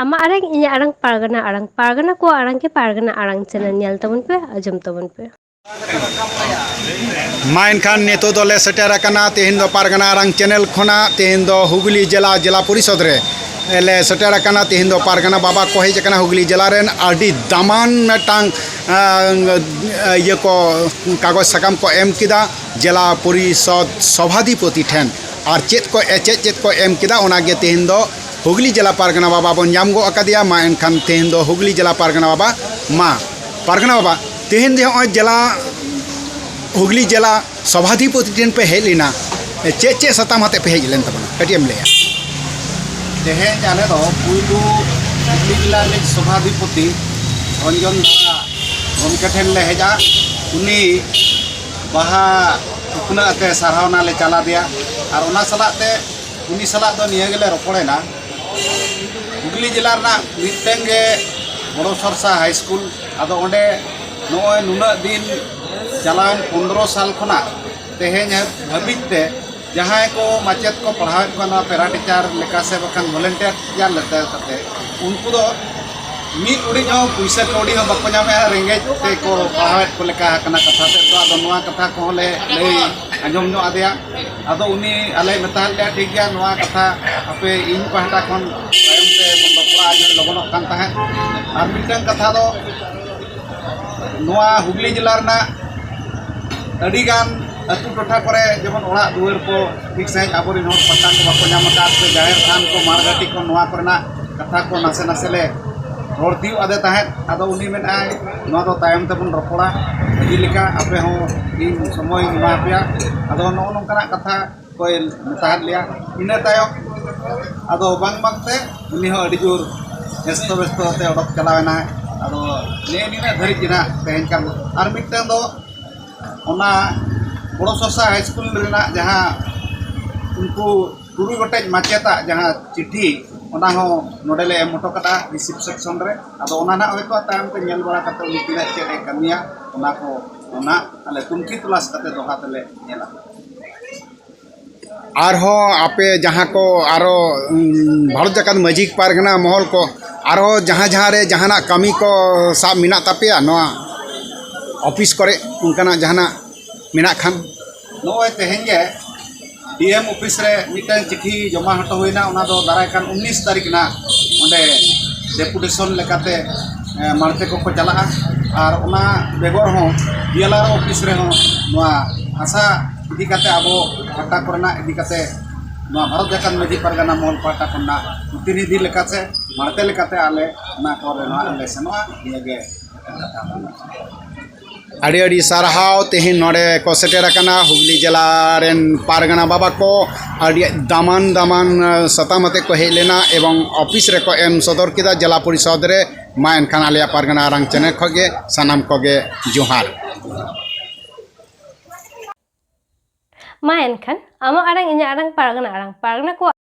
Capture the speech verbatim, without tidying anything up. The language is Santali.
ᱟᱢᱟᱜ ᱟᱲᱟᱝ, ᱤᱧᱟᱹᱜ ᱟᱲᱟᱝ, ᱯᱟᱨᱜᱟᱱᱟ ᱟᱲᱟᱝ, ᱯᱟᱨᱜᱟᱱᱟ ᱠᱚᱣᱟᱜ ᱟᱲᱟᱝ ᱜᱮ ᱯᱟᱨᱜᱟᱱᱟ ᱟᱲᱟᱝ ᱪᱮᱱᱮᱞ ᱧᱮᱞ ᱛᱟᱵᱚᱱ ᱯᱮ, ᱟᱸᱡᱚᱢ ᱛᱟᱵᱚᱱ ᱯᱮ᱾ ᱢᱟ ᱮᱱᱠᱷᱟᱱ ᱱᱤᱛᱚᱜ ᱫᱚᱞᱮ ᱥᱮᱴᱮᱨ ᱟᱠᱟᱱᱟ ᱛᱮᱦᱮᱧ ᱫᱚ ᱯᱟᱨᱜᱟᱱᱟ ᱟᱲᱟᱝ ᱪᱮᱱᱮᱞ ᱠᱷᱚᱱᱟᱜ, ᱛᱮᱦᱮᱧ ᱫᱚ ᱦᱩᱜᱽᱞᱤ ᱡᱮᱞᱟ, ᱡᱮᱞᱟ ᱯᱚᱨᱤᱥᱚᱫᱽ ᱨᱮ ᱞᱮ ᱥᱮᱴᱮᱨ ᱟᱠᱟᱱᱟ᱾ ᱛᱮᱦᱮᱧ ᱫᱚ ᱯᱟᱨᱜᱟᱱᱟ ᱵᱟᱵᱟ ᱠᱚ ᱦᱮᱡ ᱟᱠᱟᱱᱟ ᱦᱩᱜᱽᱞᱤ ᱡᱮᱞᱟ ᱨᱮᱱ᱾ ᱟᱹᱰᱤ ᱫᱟᱢᱟᱱ ᱢᱤᱫᱴᱟᱝ, ᱟᱸ, ᱤᱭᱟᱹ ᱠᱚ, ᱠᱟᱜᱚᱡᱽ ᱥᱟᱠᱟᱢ ᱠᱚ ᱮᱢ ᱠᱮᱫᱟ ᱡᱮᱞᱟ ᱯᱚᱨᱤᱥᱚᱫᱽ ᱥᱚᱵᱷᱟᱫᱷᱤᱯᱚᱛᱤ ᱴᱷᱮᱱ᱾ ᱟᱨ ᱪᱮᱫ ᱠᱚ, ᱪᱮᱫ ᱪᱮᱫ ᱠᱚ ᱮᱢ ᱠᱮᱫᱟ, ᱚᱱᱟᱜᱮ ᱛᱮᱦᱮᱧ ᱫᱚ ᱦᱩᱜᱽᱞᱤ ᱡᱮᱞᱟ ᱯᱟᱨᱜᱟᱱᱟ ᱵᱟᱵᱟ ᱵᱚᱱ ᱧᱟᱢ ᱜᱚᱫ ᱟᱠᱟᱫᱮᱭᱟ᱾ ᱢᱟ ᱮᱱᱠᱷᱟᱱ ᱛᱮᱦᱮᱧ ᱫᱚ ᱦᱩᱜᱽᱞᱤ ᱡᱮᱞᱟ ᱯᱟᱨᱜᱟᱱᱟ ᱵᱟᱵᱟ, ᱢᱟ ᱯᱟᱨᱜᱟᱱᱟ ᱵᱟᱵᱟ, ᱛᱮᱦᱮᱧ ᱫᱚ ᱱᱚᱜᱼᱚᱭ ᱡᱮᱞᱟ, ᱦᱩᱜᱽᱞᱤ ᱡᱮᱞᱟ ᱥᱚᱵᱷᱟᱫᱷᱤᱯᱚᱛᱤ ᱴᱷᱮᱱ ᱯᱮ ᱦᱮᱡ ᱞᱮᱱᱟ, ᱪᱮᱫ ᱪᱮᱫ ᱥᱟᱛᱟᱢ ᱟᱛᱮ ᱯᱮ ᱦᱮᱡ ᱞᱮᱱ ᱛᱟᱵᱚᱱᱟ, ᱠᱟᱹᱴᱤᱡ ᱮᱢ ᱞᱟᱹᱭᱟ? ᱛᱮᱦᱮᱧ ᱟᱞᱮ ᱫᱚ ᱯᱩᱭᱞᱩ ᱦᱩᱜᱽᱞᱤ ᱡᱮᱞᱟ ᱨᱤᱱᱤᱡ ᱥᱚᱵᱷᱟᱫᱷᱤᱯᱚᱛᱤ ᱨᱚᱧᱡᱚᱱ ᱫᱷᱟᱨᱟ ᱜᱚᱢᱠᱮ ᱴᱷᱮᱱ ᱞᱮ ᱦᱮᱡᱼᱟ᱾ ᱩᱱᱤ ᱵᱟᱦᱟ ᱩᱯᱱᱟᱹ ᱟᱛᱮ ᱥᱟᱨᱦᱟᱣᱱᱟ ᱞᱮ ᱪᱟᱞ ᱟᱫᱮᱭᱟ᱾ ᱟᱨ ᱚᱱᱟ ᱥᱟᱞᱟᱜ ᱛᱮ ᱩᱱᱤ ᱥᱟᱞᱟᱜ ᱫᱚ ᱱᱤᱭᱟᱹ ᱜᱮᱞᱮ ᱨᱚᱯᱚᱲᱮᱱᱟ, ᱦᱩᱜᱽᱞᱤ ᱡᱮᱞᱟ ᱨᱮᱱᱟᱜ ᱢᱤᱫᱴᱟᱝ ᱜᱮ ᱵᱚᱲᱚ ᱥᱚᱨᱥᱟ ᱦᱟᱭ ᱥᱠᱩᱞ᱾ ᱟᱫᱚ ᱚᱸᱰᱮ ᱱᱚᱜᱼᱚᱭ ᱱᱩᱱᱟᱹᱜ ᱫᱤᱱ, ᱪᱟᱞᱟᱣᱮᱱ ᱯᱚᱱᱫᱽᱨᱚ ᱥᱟᱞ ᱠᱷᱚᱱᱟᱜ ᱛᱮᱦᱮᱧ ᱦᱟᱹᱵᱤᱡ ᱛᱮ ᱡᱟᱦᱟᱸᱭ ᱠᱚ ᱢᱟᱪᱮᱫ ᱠᱚ ᱯᱟᱲᱦᱟᱣᱮᱫ ᱠᱚᱣᱟ ᱱᱚᱣᱟ ᱯᱮᱨᱟ ᱴᱤᱪᱟᱨ ᱞᱮᱠᱟ ᱥᱮ ᱵᱟᱠᱷᱟᱱ ᱵᱷᱚᱞᱮᱱᱴᱤᱭᱟᱨ ᱴᱤᱪᱟᱨ ᱞᱮᱠᱟ ᱠᱟᱛᱮ, ᱩᱱᱠᱩ ᱫᱚ ᱢᱤᱫ ᱩᱰᱤᱡ ᱦᱚᱸ ᱯᱩᱭᱥᱟᱹ ᱠᱟᱹᱣᱰᱤ ᱦᱚᱸ ᱵᱟᱠᱚ ᱧᱟᱢᱮᱫᱼᱟ, ᱨᱮᱸᱜᱮᱡ ᱛᱮᱠᱚ ᱯᱟᱲᱦᱟᱣᱮᱫ ᱠᱚ ᱞᱮᱠᱟ ᱟᱠᱟᱱᱟ ᱠᱟᱛᱷᱟ ᱛᱮᱫ ᱫᱚ᱾ ᱟᱫᱚ ᱱᱚᱣᱟ ᱠᱟᱛᱷᱟ ᱠᱚᱦᱚᱸ ᱞᱮ ᱞᱟᱹᱭ ᱟᱸᱡᱚᱢ ᱧᱚᱜ ᱟᱫᱮᱭᱟ᱾ ᱟᱫᱚ ᱩᱱᱤ ᱟᱞᱮᱭ ᱢᱮᱛᱟ ᱞᱮᱭᱟ, "ᱴᱷᱤᱠ ᱜᱮᱭᱟ, ᱱᱚᱣᱟ ᱠᱟᱛᱷᱟ ᱟᱯᱮ ᱤᱧ ᱯᱟᱦᱴᱟ ᱠᱷᱚᱱ ᱛᱟᱭᱚᱢ ᱛᱮ ᱵᱚᱱ ᱨᱚᱯᱚᱲᱟ", ᱟᱡ ᱦᱚᱸᱭ ᱞᱚᱜᱚᱱᱚᱜ ᱠᱟᱱ ᱛᱟᱦᱮᱸᱫ᱾ ᱟᱨ ᱢᱤᱫᱴᱟᱝ ᱠᱟᱛᱷᱟ ᱫᱚ, ᱱᱚᱣᱟ ᱦᱩᱜᱽᱞᱤ ᱡᱮᱞᱟ ᱨᱮᱱᱟᱜ ᱟᱹᱰᱤᱜᱟᱱ ᱟᱹᱛᱩ ᱴᱚᱴᱷᱟ ᱠᱚᱨᱮ ᱡᱮᱢᱚᱱ ᱚᱲᱟᱜ ᱫᱩᱣᱟᱹᱨ ᱠᱚ ᱴᱷᱤᱠ ᱥᱟᱺᱦᱤᱡ ᱟᱵᱚᱨᱮᱱ ᱦᱚᱲ ᱯᱟᱛᱟ ᱠᱚ ᱵᱟᱠᱚ ᱧᱟᱢ ᱟᱠᱟᱫ, ᱥᱮ ᱡᱟᱦᱮᱨ ᱛᱷᱟᱱ ᱠᱚ, ᱢᱟᱲ ᱜᱷᱟᱹᱴᱤ ᱠᱚ, ᱱᱚᱣᱟ ᱠᱚᱨᱮᱱᱟᱜ ᱠᱟᱛᱷᱟ ᱠᱚ ᱱᱟᱥᱮ ᱱᱟᱥᱮ ᱞᱮ ᱨᱚᱲ ᱛᱤᱭᱳᱜ ᱟᱫᱮ ᱛᱟᱦᱮᱸᱫ᱾ ᱟᱫᱚ ᱩᱱᱤ ᱢᱮᱱᱟᱭ, "ᱱᱚᱣᱟ ᱫᱚ ᱛᱟᱭᱚᱢ ᱛᱮᱵᱚᱱ ᱨᱚᱯᱚᱲᱟ, ᱵᱷᱟᱹᱜᱤ ᱞᱮᱠᱟ ᱟᱯᱮ ᱦᱚᱸ ᱤᱧ ᱥᱚᱢᱚᱭ ᱤᱧ ᱮᱢᱟ ᱯᱮᱭᱟ᱾" ᱟᱫᱚ ᱱᱚᱜᱼᱚ ᱱᱚᱝᱠᱟᱱᱟᱜ ᱠᱟᱛᱷᱟ ᱠᱚᱭ ᱢᱮᱛᱟ ᱦᱟᱫ ᱞᱮᱭᱟ᱾ ᱤᱱᱟᱹ ᱛᱟᱭᱚᱢ ᱟᱫᱚ ᱵᱟᱝ ᱵᱟᱝᱛᱮ ᱩᱱᱤ ᱦᱚᱸ ᱟᱹᱰᱤ ᱡᱳᱨ ᱦᱮᱥᱛᱚ ᱵᱮᱥᱛᱚ ᱟᱛᱮ ᱚᱰᱚᱠ ᱪᱟᱞᱟᱣ ᱮᱱᱟᱭ᱾ ᱟᱫᱚ ᱱᱮᱜᱼᱮ ᱱᱤᱱᱟᱹᱜ ᱫᱷᱟᱹᱨᱤᱡ ᱜᱮ ᱱᱟᱜ ᱛᱮᱦᱮᱧ ᱠᱟᱱ᱾ ᱟᱨ ᱢᱤᱫᱴᱟᱝ ᱫᱚ ᱚᱱᱟ ᱵᱚᱲᱚ ᱥᱚᱨᱥᱟ ᱦᱟᱭ ᱥᱠᱩᱞ ᱨᱮᱱᱟᱜ ᱡᱟᱦᱟᱸ ᱩᱱᱠᱩ ᱛᱩᱨᱩᱭ ᱜᱚᱴᱮᱡ ᱢᱟᱪᱮᱛᱟᱜ ᱡᱟᱦᱟᱸ ᱪᱤᱴᱷᱤ, ᱚᱱᱟ ᱦᱚᱸ ᱱᱚᱰᱮ ᱞᱮ ᱮᱢ ᱦᱚᱴᱚ ᱠᱟᱫᱟ ᱨᱤᱥᱤᱯ ᱥᱮᱠᱥᱚᱱ ᱨᱮ᱾ ᱟᱫᱚ ᱚᱱᱟ ᱱᱟᱜ ᱦᱚᱭᱛᱳ ᱛᱟᱭᱚᱢ ᱛᱮ ᱧᱮᱞ ᱵᱟᱲᱟ ᱠᱟᱛᱮ ᱩᱱᱤ ᱛᱤᱱᱟᱹᱜ ᱪᱮᱫ ᱮ ᱠᱟᱹᱢᱤᱭᱟ, ᱚᱱᱟ ᱠᱚ, ᱚᱱᱟ ᱟᱞᱮ ᱛᱩᱱᱠᱷᱤ ᱛᱚᱞᱟᱥ ᱠᱟᱛᱮ ᱫᱚᱦᱲᱟ ᱛᱮᱞᱮ ᱧᱮᱞᱟ᱾ ᱟᱨᱦᱚᱸ ᱟᱯᱮ ᱡᱟᱦᱟᱸ ᱠᱚ ᱟᱨᱚ, ᱩᱸ, ᱵᱷᱟᱨᱚᱛ ᱡᱟᱠᱟᱛ ᱢᱟᱹᱡᱷᱤ ᱯᱟᱨᱜᱟᱱᱟ ᱢᱚᱦᱚᱞ ᱠᱚ ᱟᱨᱦᱚᱸ ᱡᱟᱦᱟᱸ ᱡᱟᱦᱟᱸ ᱨᱮ ᱡᱟᱦᱟᱱᱟᱜ ᱠᱟᱹᱢᱤ ᱠᱚ ᱥᱟᱵ ᱢᱮᱱᱟᱜ ᱛᱟᱯᱮᱭᱟ ᱱᱚᱣᱟ ᱚᱯᱷᱤᱥ ᱠᱚᱨᱮ, ᱚᱱᱠᱟᱱᱟᱜ ᱡᱟᱦᱟᱱᱟᱜ ᱢᱮᱱᱟᱜ ᱠᱷᱟᱱ? ᱱᱚᱜᱼᱚᱭ ᱛᱮᱦᱮᱧ ᱜᱮ ᱰᱤ ᱮᱢ ᱚᱯᱷᱤᱥ ᱨᱮ ᱢᱤᱫᱴᱟᱝ ᱪᱤᱴᱷᱤ ᱡᱚᱢᱟ ᱦᱚᱴᱚ ᱦᱩᱭᱱᱟ᱾ ᱚᱱᱟ ᱫᱚ ᱫᱟᱨᱟᱭ ᱠᱟᱱ ᱩᱱᱤᱥ ᱛᱟᱹᱨᱤᱠᱷ ᱱᱟᱜ ᱚᱸᱰᱮ ᱰᱮᱯᱩᱴᱮᱥᱚᱱ ᱞᱮᱠᱟᱛᱮ, ᱮ, ᱢᱟᱲᱛᱮ ᱠᱚᱠᱚ ᱪᱟᱞᱟᱜᱼᱟ᱾ ᱟᱨ ᱚᱱᱟ ᱵᱮᱜᱚᱨ ᱦᱚᱸ ᱵᱤ ᱮᱞ ᱟᱨ ᱚᱯᱷᱤᱥ ᱨᱮᱦᱚᱸ ᱱᱚᱣᱟ ᱵᱷᱟᱥᱟ ᱤᱫᱤ ᱠᱟᱛᱮ, ᱟᱵᱚ ᱯᱟᱦᱴᱟ ᱠᱚᱨᱮᱱᱟᱜ ᱤᱫᱤ ᱠᱟᱛᱮ, ᱱᱚᱣᱟ ᱵᱷᱟᱨᱚᱛ ᱡᱟᱠᱟᱛ ᱢᱟᱹᱡᱷᱤ ᱯᱟᱨᱜᱟᱱᱟ ᱢᱚᱦᱚᱞ ᱯᱟᱦᱴᱟ ᱠᱷᱚᱱᱟᱜ ᱯᱨᱚᱛᱤᱱᱤᱫᱷᱤ ᱞᱮᱠᱟᱛᱮ, ᱢᱟᱲᱛᱮ ᱞᱮᱠᱟᱛᱮ ᱟᱞᱮ ᱚᱱᱟ ᱠᱚᱨᱮ ᱱᱟᱜ ᱞᱮ ᱥᱮᱱᱚᱜᱼᱟ᱾ ᱱᱤᱭᱟᱹᱜᱮ᱾ ᱟᱹᱰᱤ ᱟᱹᱰᱤ ᱥᱟᱨᱦᱟᱣ᱾ ᱛᱮᱦᱮᱧ ᱱᱚᱰᱮ ᱠᱚ ᱥᱮᱴᱮᱨ ᱟᱠᱟᱱᱟ ᱦᱩᱜᱽᱞᱤ ᱡᱮᱞᱟ ᱨᱮᱱ ᱯᱟᱨᱜᱟᱱᱟ ᱵᱟᱵᱟ ᱠᱚ᱾ ᱟᱹᱰᱤ ᱫᱟᱢᱟᱱ ᱫᱟᱢᱟᱱ, ᱟ, ᱥᱟᱛᱟᱢ ᱟᱛᱮ ᱠᱚ ᱦᱮᱡ ᱞᱮᱱᱟ ᱮᱵᱚᱝ ᱚᱯᱷᱤᱥ ᱨᱮᱠᱚ ᱮᱢ ᱥᱚᱫᱚᱨ ᱠᱮᱫᱟ ᱡᱮᱞᱟ ᱯᱚᱨᱤᱥᱚᱫᱽ ᱨᱮ᱾ ᱢᱟ ᱮᱱᱠᱷᱟᱱ ᱟᱞᱮᱭᱟᱜ ᱯᱟᱨᱜᱟᱱᱟ ᱟᱲᱟᱝ ᱪᱮᱱᱮᱞ ᱠᱷᱚᱱ ᱜᱮ ᱥᱟᱱᱟᱢ ᱠᱚᱜᱮ ᱡᱚᱦᱟᱨ᱾ ᱢᱟ ᱮᱱᱠᱷᱟᱱ ᱟᱢᱟᱜ ᱟᱲᱟᱝ, ᱤᱧᱟᱹᱜ ᱟᱲᱟᱝ, ᱯᱟᱨᱜᱟᱱᱟ ᱟᱲᱟᱝ, ᱯᱟᱨᱜᱟᱱᱟ ᱠᱚᱣᱟᱜ